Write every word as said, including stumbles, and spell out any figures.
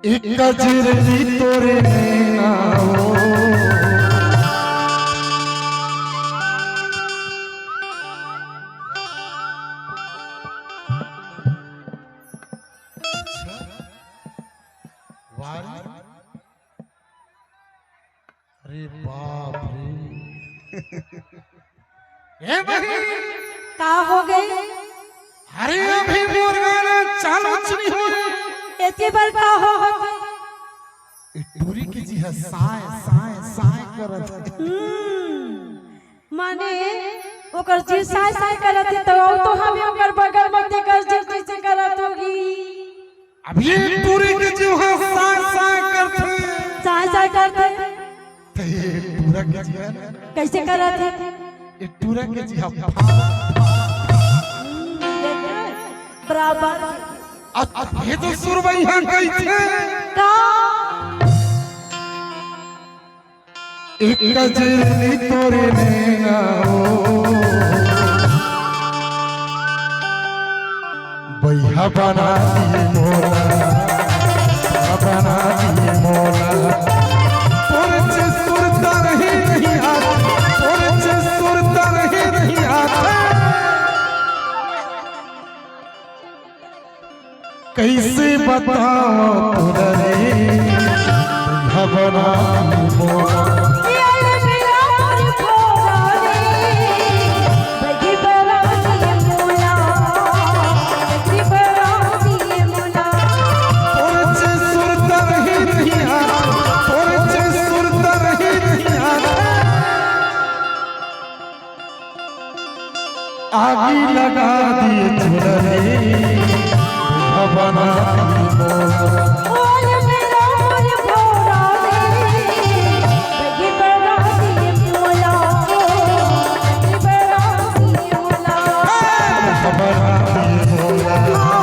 एक कजरनी तोरे नैना ओ। अच्छा, वाह रे। अरे बाप रे। ए बहिनी, का हो गे? अरे अभी मोर गाना चालू च नइ होय। एती बर का हो होगे? ए टूरी के जी ह साय, साय, साय करत हे। हम्म, माने ओकर जी साय, साय करत हे, त अउ तो हमें ओकर बगल म तेकर जी कइसे करत होगी? अब ए टूरी के जी ह साय, साय करथे। साय, साय करथे। त ए टूरा के जी ह कइसे करत हे? ए टूरा के जी ह फा-, बराबर। अ-, अ-, ए तो सुरवइया कहिथे। का? एक कजरनी तोरे नैना ओ। बइहा बना दिए मोला, बइहा बना दिए मोला। तोर से सुरता रहे नहीं आत, तोर से सुरता रहे नहीं आत। कइसे बतावंव तोला रे, बइहा बना दिए मोला। तोर से सुरता रहे नहीं आत, तोर से सुरता रहे नहीं आत। आगी लगा दिए झुलरे, बइहा बना दिए मोला। बइहा बना दिए मोला।